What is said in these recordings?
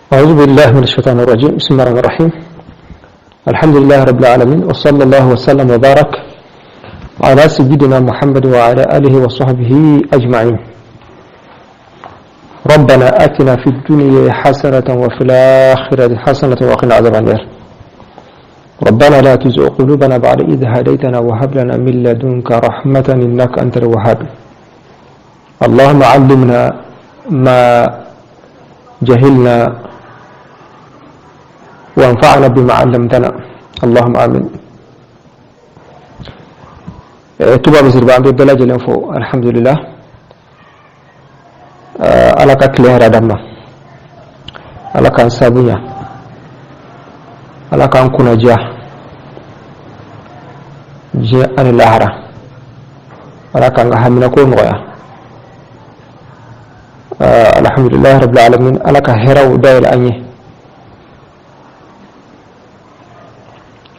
أعوذ بالله من الشيطان الرجيم. بسم الله الرحمن الرحيم. الحمد لله رب العالمين، وصلى الله وسلم وبارك على سيدنا محمد وعلى آله وصحبه أجمعين. ربنا آتنا في الدنيا حسنة وفي الآخرة حسنة وقنا عذاب النار. ربنا لا تزغ قلوبنا بعد إذ هديتنا وهب لنا من لدنك رحمة إنك أنت الوهاب. اللهم علمنا ما جهلنا وانفعنا بما علمتنا، اللهم آمين. Tuba bɛ sirba an bɛ bɛɛ lajɛlen fo, alhamdulillah. Ala ka tile hɛrɛ d'an ma, Ala k'an sabunya, Ala k'an kunnadiya diɲɛ ani lahara, Ala k'an ka haminako nɔgɔya. Alhamdulillah rabbil alamin. Ala ka hɛrɛw dayɛlɛ an ye,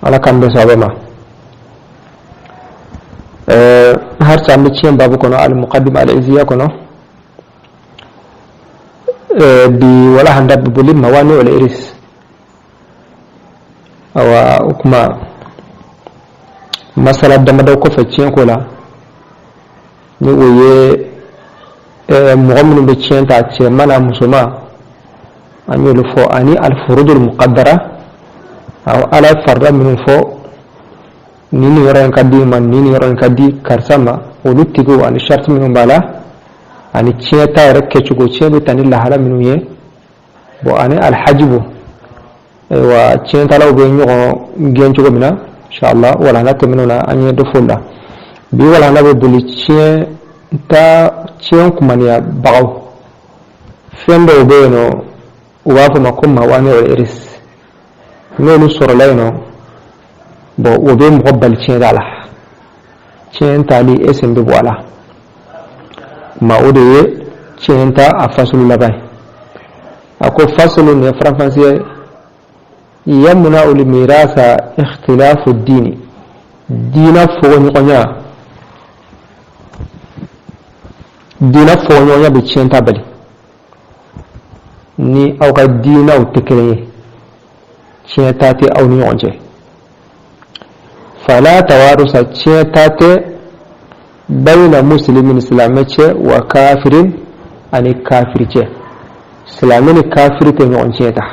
Ala k'an bɛn sababa ma. Harisa an bɛ tiɲɛ babu kɔnɔ, al-muqaddima al-izziya kɔnɔ. Bi wala handa bɛ boli mawani wal iris. Awa, o kuma masala damadɔ kɔfɛ tiɲɛ ko la, ni o ye mɔgɔ minnu bɛ tiɲɛ ta, cɛman n'a musoman, an y'olu fɔ, ani al-furudul muqaddara, awɔ, Ala ye farida minnu fɔ, nin yɔrɔ in ka di ma, nin yɔrɔ in ka di karisa ma, olu tigiw ani sariti minnu b'a la, ani tiɲɛ ta yɛrɛ kɛcogo, tiɲɛ bɛ ta ni lahala minnu ye, bon, ani alhajibu, ayiwa, tiɲɛtalaw bɛ ɲɔgɔn gɛn cogo min na, inshallah. Walanda tɛmɛnenw na an ye dɔ fɔ o la. Bi walanda bɛ boli tiɲɛ ta, tiɲɛ kumaniyabagaw. Fɛn dɔw bɛ yen nɔ, u b'a fɔ ma ko mawani wal iris. N'olu sɔrɔla yen nɔ, bon, o bɛ mɔgɔ bali tiɲɛ ta la, tiɲɛ tali e sen bɛ bɔ a la. Ma o de ye tiɲɛ ta a fasulu laban ye. A ko fasulu nin ye faranfasiya ye. Yamna'u al-mirasa ikhtilafu ad-dini, diina fɔɲɔgɔnya, diina fɔɲɔgɔnya bɛ tiɲɛ ta bali. Ni aw ka diinaw tɛ kelen ye, tiɲɛ ta tɛ aw ni ɲɔgɔn cɛ. Fala tawarusa, tiɲɛ ta tɛ bayna muslimin, silamɛ cɛ, wa kafirin, ani kafiri cɛ. Silamɛ ni kafiri tɛ ɲɔgɔn tiɲɛ ta,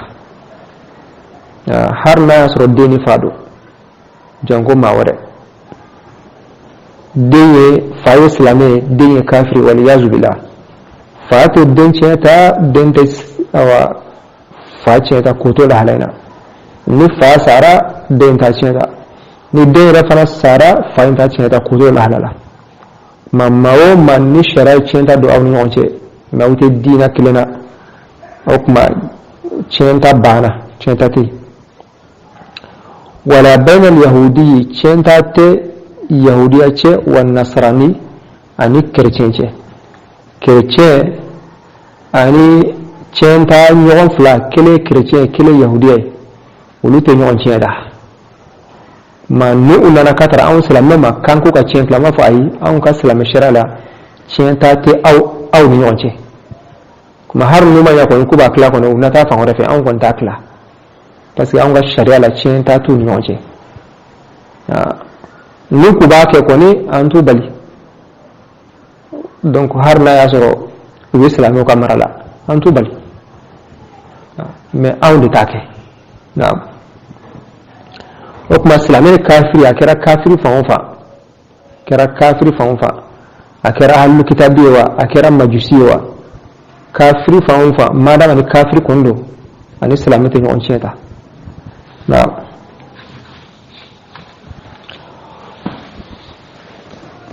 har n'a y'a sɔrɔ den ni fa don, janko maa wɛrɛ. Den ye, fa ye silamɛ ye, den ye kafiri, waliyazu billah. Fa tɛ den tiɲɛ ta, den tɛ awa fa tiɲɛ ta, k'o to lahala in na. Ni fa sara, den t'a tiɲɛ ta. Ni den yɛrɛ fana sara, fa in t'a tiɲɛ ta, k'o to lahala la. Maa o maa ni sariya ye tiɲɛ ta don aw ni ɲɔgɔn cɛ, mɛ aw tɛ diinɛ kelen na, o tuma tiɲɛ ta banna, tiɲɛ ta tɛ yen. Wala bayna al-yahudi, tiɲɛ ta tɛ yahudiya cɛ, wa nasarani, ani kerecɛn cɛ. Kerecɛn ani tiɲɛ ta ɲɔgɔn fila, kelen kerecɛn, kelen yahudiya ye, olu tɛ ɲɔgɔn tiɲɛ da. Ma ni u nana ka tara anw silamɛ ma k'an ko ka tiɲɛ tila, an b'a fɔ ayi, anw ka silamɛ sariya la tiɲɛ ta tɛ aw ni ɲɔgɔn cɛ. Kuma hali n'u ma ɲɛ kɔni k'u b'a tila kɔni, u na taa fan wɛrɛ fɛ, anw kɔni t'a tila, parce que anw ka sariya la tiɲɛ ta t'u ni ɲɔgɔn cɛ. Ni k'u b'a kɛ kɔni, an t'u bali. Donc hali n'a y'a sɔrɔ u bɛ silamɛw ka mara la, an t'u bali, mais anw de t'a kɛ. Naam. O tuma silamɛ ni kafiri, a kɛra kafiri fan o fan, kɛra kafiri fan o fan, a kɛra ahlul kitabi ye wa, a kɛra majusi ye wa, kafiri fan o fan, madama ni kafiri kɔni don, ani silamɛ tɛ ɲɔgɔn tiɲɛ ta. Naam.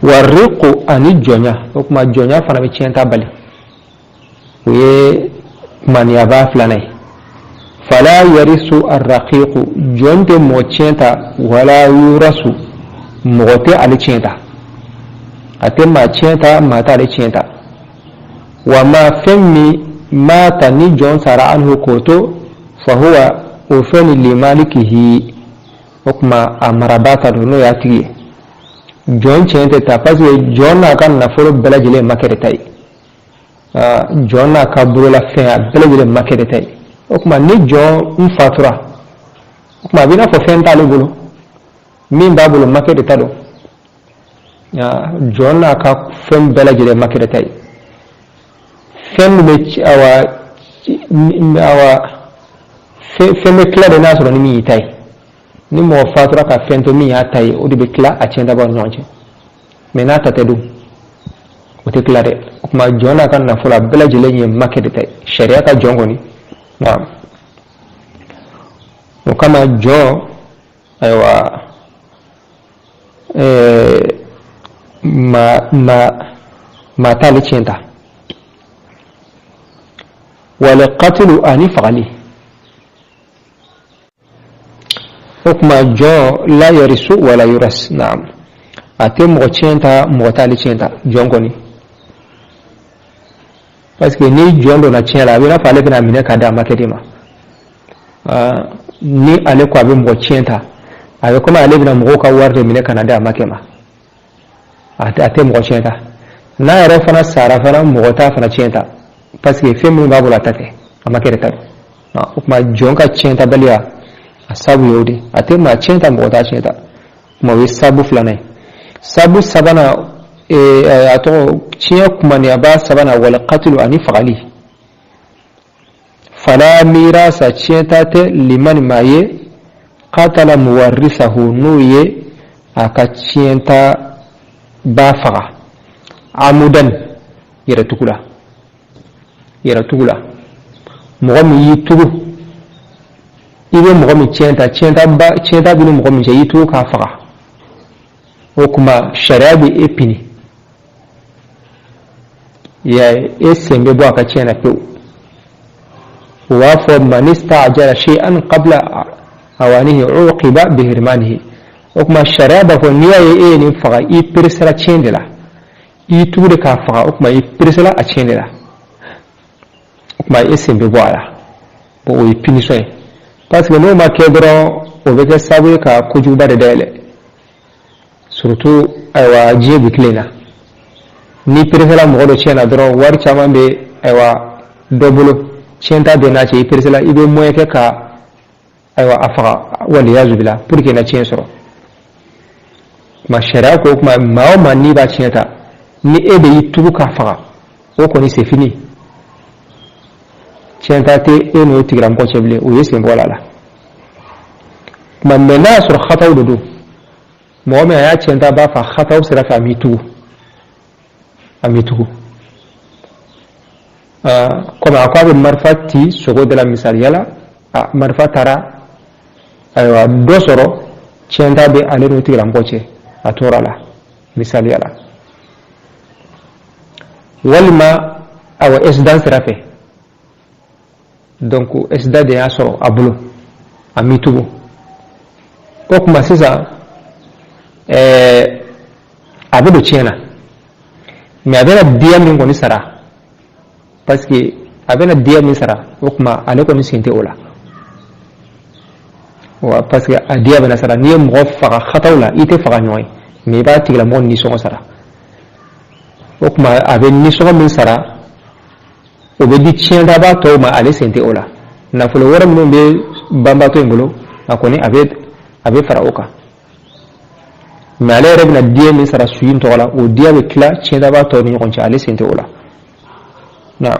Wariqu, ani jɔnya. O tuma jɔnya fana bɛ tiɲɛ ta bali, o ye kumaniyaba filanan ye. Fala yarisu arraqiqu, jɔn tɛ mɔgɔ tiɲɛ ta, wala yurasu, mɔgɔ tɛ ale tiɲɛ ta, a tɛ maa tiɲɛ ta, maa t'ale tiɲɛ ta. Wa ma, fɛn min, mata, ni jɔn sara, anhu, k'o to, fahuwa, o fɛn ni, limalikihi, o tuma a marabaa ta don, n'o y'a tigi ye. Jɔn tiɲɛ tɛ ta, parce que jɔn n'a ka nafolo bɛɛ lajɛlen makɛ de ta ye. Jɔn n'a ka bololafɛn a bɛɛ lajɛlen makɛ de ta ye. O tuma ni jɔn n fatura, o tuma a b'i n'a fɔ fɛn t'ale bolo, min b'a bolo makɛ de ta don. Jɔn n'a ka fɛn bɛɛ lajɛlen makɛ de ta ye. Fɛn min bɛ awa awa fɛn bɛ tila de n'a sɔrɔ ni min y'i ta ye. Ni mɔgɔ fatura ka fɛn to min y'a ta ye, o de bɛ tila a tiɲɛtabaw ni ɲɔgɔn cɛ. Mɛ n'a ta tɛ dun, o tɛ tila dɛ. O tuma jɔn n'a ka nafolo a bɛɛ lajɛlen ye makɛ de ta ye, sariya ka jɔn kɔni. Naam, o kama jɔn, ayiwa, ma ma maa t'ale tiɲɛ ta. Wal qatlu, ani fagali. O tuma jɔn la yarisu wala yuras. Naam, a tɛ mɔgɔ tiɲɛ ta, mɔgɔ t'ale tiɲɛ ta, jɔn kɔni, parce que ni jɔn donna tiɲɛ la, a bɛ i n'a fɔ ale bɛna minɛ k'a di a makɛ de ma. Ni ale ko a bɛ mɔgɔ tiɲɛ ta, a bɛ komi ale bɛna mɔgɔw ka wari de minɛ ka na di a makɛ ma. A tɛ mɔgɔ tiɲɛ ta. N'a yɛrɛ fana sara fana, mɔgɔ t'a fana tiɲɛ ta, parce que fɛn minnu b'a bolo, a ta tɛ, a makɛ de ta don. O tuma jɔn ka tiɲɛtabaliya a sabu ye o de, a tɛ maa tiɲɛ ta, mɔgɔ t'a tiɲɛ ta. O tuma o ye sabu filanan ye. Sabu sabanan, a tɔgɔ tiɲɛ kumaniyaba sabanan, wal qatlu, ani fagali. Fala mirasa, tiɲɛta tɛ, liman, maa ye, qatala muwarrisahu, n'o ye a ka tiɲɛta ba faga, amudan, yɛrɛtugu la. Yɛrɛtugu la, mɔgɔ min y'i tugu, i bɛ mɔgɔ min tiɲɛ ta, tiɲɛta bɛ ni mɔgɔ min cɛ, i y'i tugu k'a faga, o tuma sariya bɛ e pini. I y'a ye, e sen bɛ bɔ a ka tiɲɛ na pewu. U b'a fɔ man istajala shay'an qabla awanihi uqiba bihirmanihi. O tuma sariya b'a fɔ n'i y'a ye e ye nin faga, i peresera tiɲɛ de la, i y'i tugu de k'a faga, o tuma i peresera a tiɲɛ de la, o tuma e sen bɛ bɔ a la. Bon, o ye punition ye, parce que n'o ma kɛ dɔrɔn, o bɛ kɛ sababu ye ka kojuguba de dayɛlɛ, surtout ayiwa diɲɛ bi tile in na. N'i peresela mɔgɔ dɔ tiɲɛ na dɔrɔn, wari caman bɛ ayiwa dɔ bolo, tiɲɛ ta bɛ n'a cɛ, i peresela, i bɛ moyen kɛ ka ayiwa a faga, waliyazubila, pour que na tiɲɛ sɔrɔ. Kuma sariya ko kuma maa o maa n'i b'a tiɲɛ ta, ni e de y'i tugu k'a faga, o kɔni c'est fini, tiɲɛ ta tɛ e n'o tigilamɔgɔ cɛ bilen, o ye sen bɔ a la. Kuma mɛ n'a y'a sɔrɔ xataw de don, mɔgɔ min a y'a tiɲɛ ta b'a fa xataw sira fɛ, a m'i tugu, a m'i tugu, komi a ko a bɛ marifa ci sogo de la, misaliya la, a marifa taara ayiwa dɔ sɔrɔ, tiɲɛ ta bɛ ale n'o tigilamɔgɔ cɛ, a tora la, misaliya la, walima awa accident sira fɛ, donc accident de y'a sɔrɔ a bolo, a m'i tugu. O tuma sisan a bɛ don tiɲɛ na, mais a bɛna diya min kɔni sara, parce que a bɛna diya min sara, o tuma ale kɔni sen tɛ o la wa, parce que a diya bɛna sara. N'i ye mɔgɔ faga xataw la, i tɛ faga ɲɔgɔn ye, mais i b'a tigilamɔgɔ nisɔngɔ sara. O tuma a bɛ nisɔngɔ min sara, o bɛ di tiɲɛtabaa tɔw ma, ale sen tɛ o la. Nafolo wɛrɛ minnu bɛ banbaatɔ in bolo, a kɔni a bɛ fara o kan, mais ale yɛrɛ bɛna diya min sara su in tɔgɔ la, o diya bɛ tila tiɲɛtabaa tɔw ni ɲɔgɔn cɛ, ale sen tɛ o la. Naam,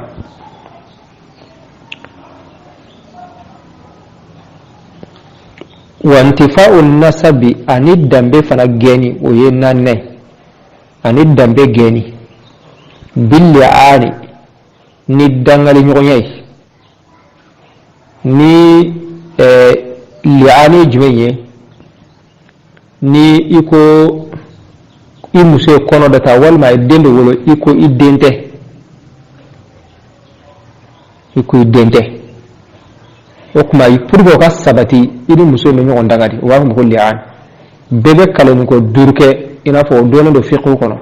wa intifa'u nasabi, ani danbe fana gɛnni, o ye naaninan ye. Ani danbe gɛnni, billi'ani, ni dangali ɲɔgɔnya ye. Ni li'ani ye jumɛn ye? Ni i ko i muso ye kɔnɔ dɔ ta, walima a ye den dɔ wolo, i ko i den tɛ, i ko i den tɛ, o tuma pour que o ka sabati, i ni muso in bɛ ɲɔgɔn danga de, o b'a fɔ ma ko li'an. Bɛɛ bɛ kaloni ko duuru kɛ, i n'a fɔ o dɔnnen don fiqhu kɔnɔ,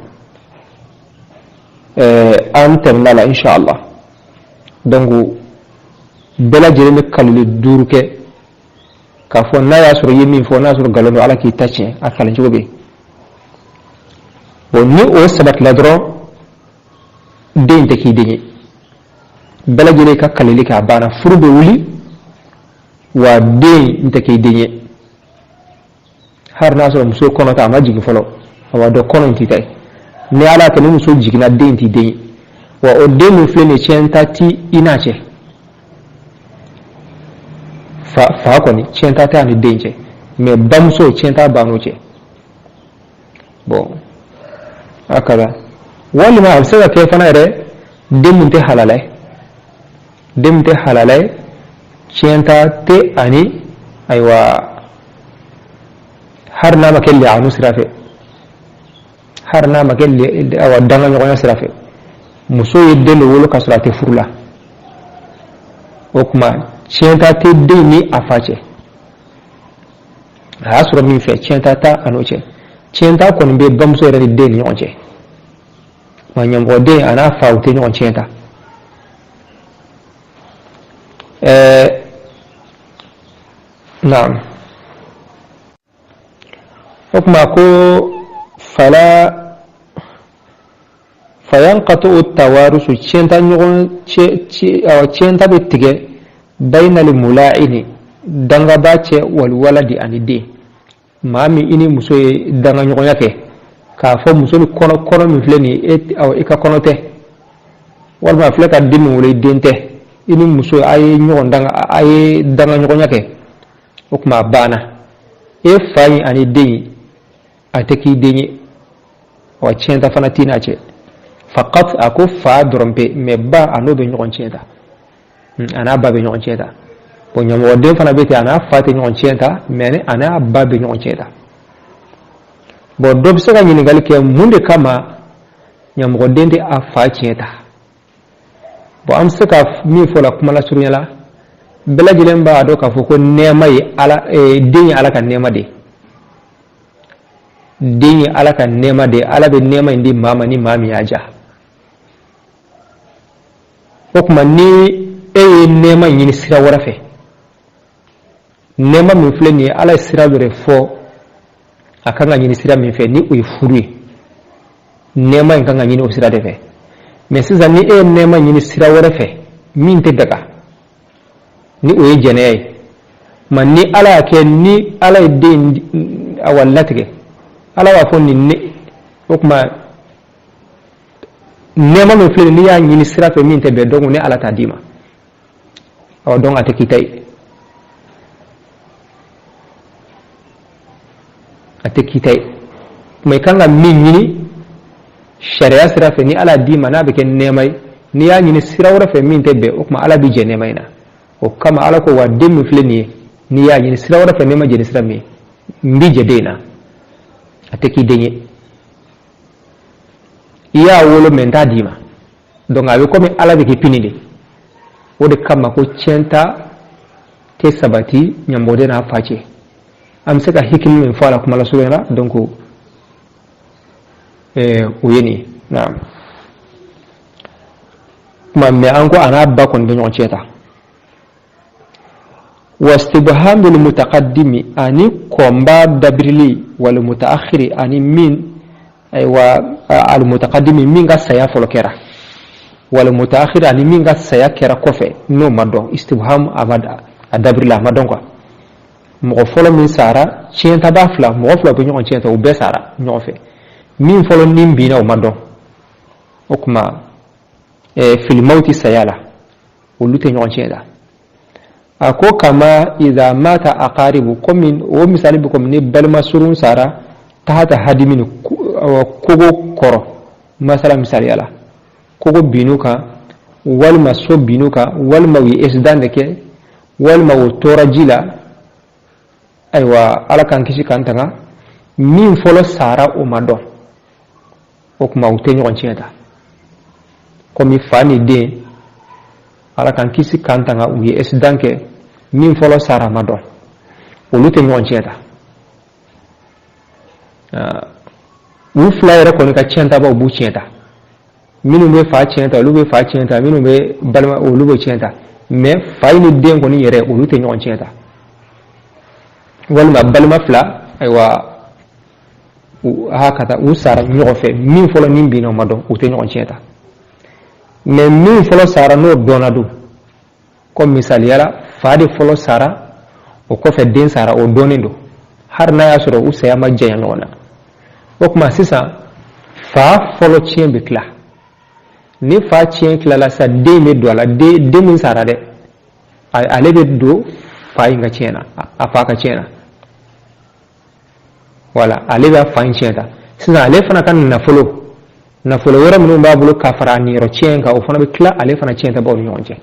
an tɛmɛna la inshallah. Donc bɛɛ lajɛlen bɛ kalili duuru kɛ k'a fɔ n'a y'a sɔrɔ i ye min fɔ, n'a y'a sɔrɔ nkalon don, Ala k'i ta tiɲɛ. A kalan cogo bɛ yen. Bon, ni o sabatila dɔrɔn, den tɛ k'i den ye. Bɛɛ lajɛlen ka kalili kɛ, a banna, furu bɛ wuli. Wa den n tɛ k'i den ye, hali n'a sɔrɔ muso kɔnɔ ta, a ma jigin fɔlɔ, a b'a dɔn kɔnɔ in t'i ta ye. Ni Ala kɛ ni muso jiginna, den t'i den ye. Wa o den min filɛ nin ye, tiɲɛta ti i n'a cɛ. Fa fa kɔni, tiɲɛta tɛ a ni den cɛ, mais bamuso, tiɲɛta b'a n'o cɛ. Bon, hakaza, walima a bɛ se ka kɛ fana yɛrɛ, den min tɛ halala ye, den min tɛ halala ye, tiɲɛta tɛ ani, ayiwa, hali n'a ma kɛ li'anu sira fɛ, hali n'a ma kɛ, ayiwa, dangaɲɔgɔnya sira fɛ, muso ye den de wolo k'a sɔrɔ a tɛ furu la, o tuma tiɲɛta tɛ den ni a fa cɛ. A y'a sɔrɔ min fɛ, tiɲɛta t'a a n'o cɛ. Tiɲɛta kɔni bɛ bamuso yɛrɛ ni den ni ɲɔgɔn cɛ. Wa ɲamɔgɔden a n'a fa, u tɛ ɲɔgɔn tiɲɛ ta. Naam, o tuma ko fala fayanqatu tawarusu, tiɲɛta ɲɔgɔn tiɲɛta bɛ tigɛ bainal mula'ini, dangaba cɛ, wal waladi, ani den. Maa min i ni muso ye dangaɲɔgɔnya kɛ, k'a fɔ muso ni kɔnɔ, kɔnɔ min filɛ nin ye, e, awɔ, i ka kɔnɔ tɛ, walima a filɛ ka den min wolo, i den tɛ, i ni muso a ye ɲɔgɔn danga, a ye dangaɲɔgɔnya kɛ, o tuma a banna. E fa in ani den in, a tɛ k'i den ye, wa tiɲɛta fana t'i n'a cɛ. Faqat, a ko fa dɔrɔn pe, mais ba, a n'o bɛ ɲɔgɔn tiɲɛ ta, a n'a ba bɛ ɲɔgɔn tiɲɛ ta. Bon, ɲamɔgɔden fana bɛ ten, a n'a fa tɛ ɲɔgɔn tiɲɛ ta, mais a n'a ba bɛ ɲɔgɔn tiɲɛ ta. Bon, dɔ bɛ se ka ɲininkali kɛ, mun de kama ɲamɔgɔden tɛ a fa tiɲɛ ta? Bon, an bɛ se ka min fɔ la kuma lasurunya la, bɛɛ lajɛlen b'a dɔn k'a fɔ ko nɛɛma ye Ala, den ye Ala ka nɛɛma de ye. Den ye Ala ka nɛɛma de ye. Ala bɛ nɛɛma in di maa ma ni maa min y'a diya. O tuma ni e ye nɛɛma ɲini sira wɛrɛ fɛ, nɛɛma min filɛ nin ye, Ala ye sira dɔ de fɔ a kan ka ɲini sira min fɛ, ni o ye furu ye, nɛɛma in kan ka ɲini o sira de fɛ. Mais sisan, ni e ye nɛɛma ɲini sira wɛrɛ fɛ min tɛ daga, ni o ye jɛnɛya ye, ma ni Ala y'a kɛ, ni Ala ye den, awa, latigɛ, Ala b'a fɔ nin ne, o tuma nɛɛma min filɛ, n'i y'a ɲini sira fɛ min tɛ bɛn, donc ne Ala t'a d'i ma. Ɔ, donc a tɛ k'i ta ye, a tɛ k'i ta ye. Tuma i kan ka min ɲini sariya sira fɛ, ni Ala d'i ma, n'a bɛ kɛ nɛɛma ye, n'i y'a ɲini sira wɛrɛ fɛ min tɛ bɛn, o tuma Ala b'i jɛ nɛɛma in na. O kama Ala ko wa den min filɛ nin ye, n'i y'a ɲini sira wɛrɛ fɛ, ne ma jɛn ni sira min ye, n b'i jɛ den in na, a tɛ k'i den ye. I y'a wolo, mais n t'a d'i ma. Donc a bɛ komi Ala bɛ k'i pini de. O de kama ko tiɲɛta tɛ sabati ɲamɔgɔden n'a fa cɛ. An bɛ se ka hikimi min fɔ a la kuma lasurunya la, donc o ye nin ye. Naam, kuma, mais an ko a n'a ba kɔni bɛ ɲɔgɔn cɛ ta. Wastibhamul mutaqaddimi, ani kɔnba dabirili, wal mutaakhiri, ani min, ayiwa, al mutaqaddimi, min ka saya fɔlɔ kɛra, wal mutaakhiri, ani min ka saya kɛra kɔfɛ, n'o ma dɔn. Istibham, a ma a dabirila, a ma dɔn quoi. Mɔgɔ fɔlɔ min sara, tiɲɛtabaa fila, mɔgɔ fila bɛ ɲɔgɔn tiɲɛ ta, u bɛɛ sara ɲɔgɔn fɛ, min fɔlɔ ni binna, o ma dɔn. O tuma fil mawti, saya la, olu tɛ ɲɔgɔn tiɲɛ ta. A ko kama idha mata aqaribu, komi o misali bɛ komi ni balima surun sara tahata hadimin, kogo kɔrɔ, masala misaliya la, kogo bin'u kan, walima so bin'u kan, walima u ye accident de kɛ, walima u tora ji la, ayiwa, Ala k'an kisi k'an tanga, min fɔlɔ sara, o ma dɔn, o tuma u tɛ ɲɔgɔn tiɲɛ ta. Komi fa ni den, Ala k'an kisi k'an tanga, u ye accident kɛ, min fɔlɔ sara ma dɔn, olu tɛ ɲɔgɔn tiɲɛ ta. U fila yɛrɛ kɔni ka tiɲɛtabaw b'u tiɲɛ ta. Minnu bɛ fa tiɲɛ ta, olu bɛ fa tiɲɛ ta, minnu bɛ balima, olu bɛ tiɲɛ ta, mais fa ni den kɔni yɛrɛ, olu tɛ ɲɔgɔn tiɲɛ ta. Walima balima fila, ayiwa, ha ka taa u sara ɲɔgɔn fɛ, min fɔlɔ ni binna, o ma dɔn, u tɛ ɲɔgɔn tiɲɛ ta. Mais min fɔlɔ sara, n'o dɔnna don, comme misaliya la, fa de fɔlɔ sara. O kɔfɛ den sara, o dɔnnen don, hali n'a y'a sɔrɔ u saya ma janya ɲɔgɔn na. O tuma sisan fa fɔlɔ tiɲɛ bɛ tila. Ni fa tiɲɛ tilala sisan, den bɛ don a la. Den min sara dɛ, ale bɛ don fa in ka tiɲɛ na, a fa ka tiɲɛ na. Wala ale b'a fa in tiɲɛ ta. Sisan ale fana ka nafolo wɛrɛ minnu b'a bolo ka fara a niyɔrɔ tiɲɛ kan, o fana bɛ tila ale fana tiɲɛ tabaw ni ɲɔgɔn cɛ.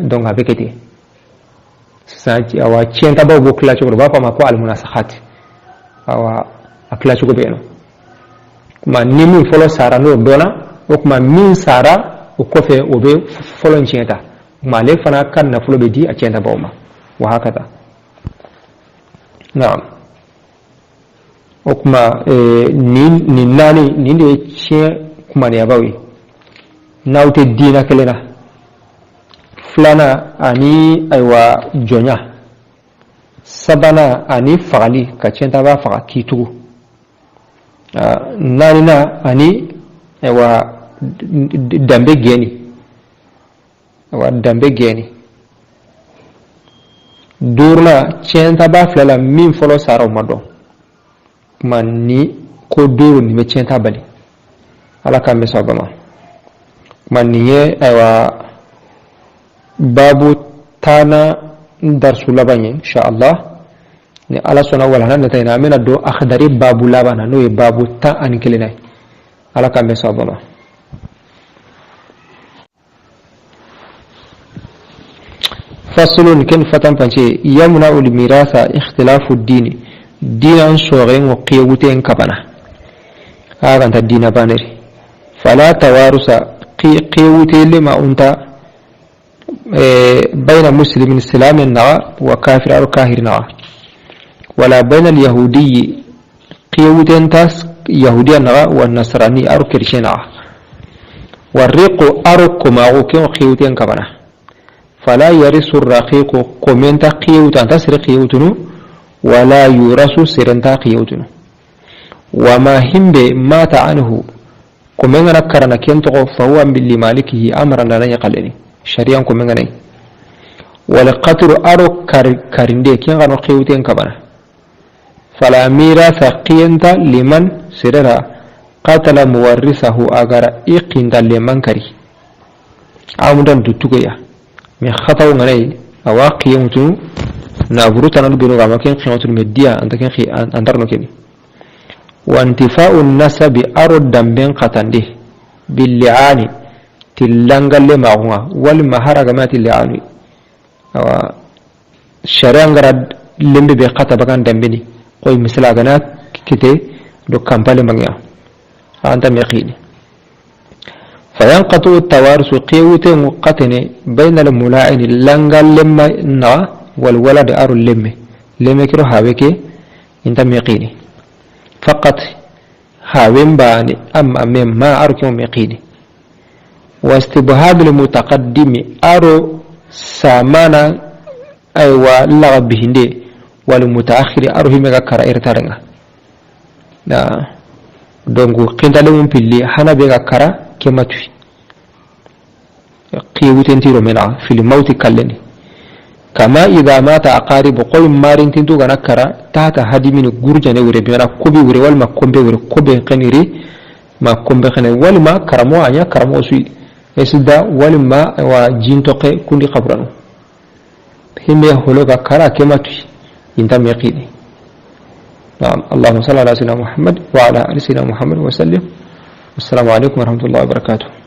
Donc a bɛ kɛ ten sisan. Awa, tiɲɛ tabaw b'o tila cogo di? U b'a fɔ a ma ko almunasahat. Awa, a tila cogo bɛ yen nɔ. Kuma ni min fɔlɔ sara, n'o dɔnna, o tuma min sara o kɔfɛ, o bɛ fɔlɔ in tiɲɛ ta. Kuma ale fana ka nafolo bɛ di a tiɲɛ tabaw ma, wa hakada. Naam, o tuma nin naani nin de ye tiɲɛ kumaniyabaw ye n'aw tɛ diinɛ kelen na. Filanan ani ayiwa jɔnya, sabanan ani fagali ka tiɲɛtabaa faga k'i tugu, naaninan ani ayiwa danbe gɛnni, ayiwa danbe gɛnni. Duurunan, tiɲɛtabaa fila la min fɔlɔ sara, o ma dɔn. Kuma ni ko duuru nin bɛ tiɲɛta bali. Ala k'an bɛ sɔn ma. Kuma nin ye ayiwa baabu tanna darisu laban ye, inshallah. Ni Ala sɔnna, walana nata in na, an bɛna don akhdari baabu laban na, n'o ye baabu 11nan ye. Ala k'an bɛ sɔn ma. Fasulun ken fatan pance yamna ul mirasa ikhtilafu dini dinan soxengo qiyewuten kabana aganta dina baneri fala tawarusa qiyewute lema unta بين مسلم سلام نغا وكافر أو كاهر نغا، ولا بين اليهودي قيوتين تاس يهودي نغا والنصراني أو كريشين نغا، والرق أرق ماغو كيو قيوتين كبنا. فلا يرث الرقيق كومنتا قيوتان تاس رقيوتنو، ولا يورث سرنتا قيوتنو. وما هم مات عنه كومنغنا كرنا كينتو فهو لمالكه أمرا لا يقلني شريان كومنغني. والقتل أرو كارندي كين غانو قيوتين كبنا. فلا ميراث قينتا لمن سررا قتل مورثه أغرا إقينتا لمن كري عمدان دوتوغيا من خطأ غني أو قيوتو نابروتنا نبينو غاما كين قيوتو مديا أنت كين خي أنترنو كيني. وانتفاء النسب أرو دمبين قتندي باللعان tillangalle maxunga walima haragama tilli'anui. Awa sharia ngara lembe be xata bagan dambeni koy misala gana kite do kampale mangya anta meqini. Fayanqatu tawarusu qiwte muqatene bayna al mula'ini langalle na wal walad aru lemme lemme kiro haweke inta meqini faqat hawen bani amma memma aru kimo meqini. واستبهاب المتقدم أرو سامانا أيوا لغب بهندي والمتأخر أرو هميغا كرا إرتارنغا. دونكو قنتا لهم بلي حنا بيغا كرا كما توي قيوتين تيرو منا في الموت كالني. كما إذا مات أقارب قوي مارين تنتو غنا كرا تحت هدي من غورجاني وري بمنا كوبي وري والما كومبي وري كوبي قنيري ما كومبي قنيري والما كرمو أنيا كرمو سوي esda walima wa jintoke kundi qabranu hime hologa kara kematu inta meqini. Naam, allahumma salli ala sayyidina Muhammad wa ala ali sayyidina Muhammad wa sallim. Assalamu alaykum wa rahmatullahi wa barakatuh.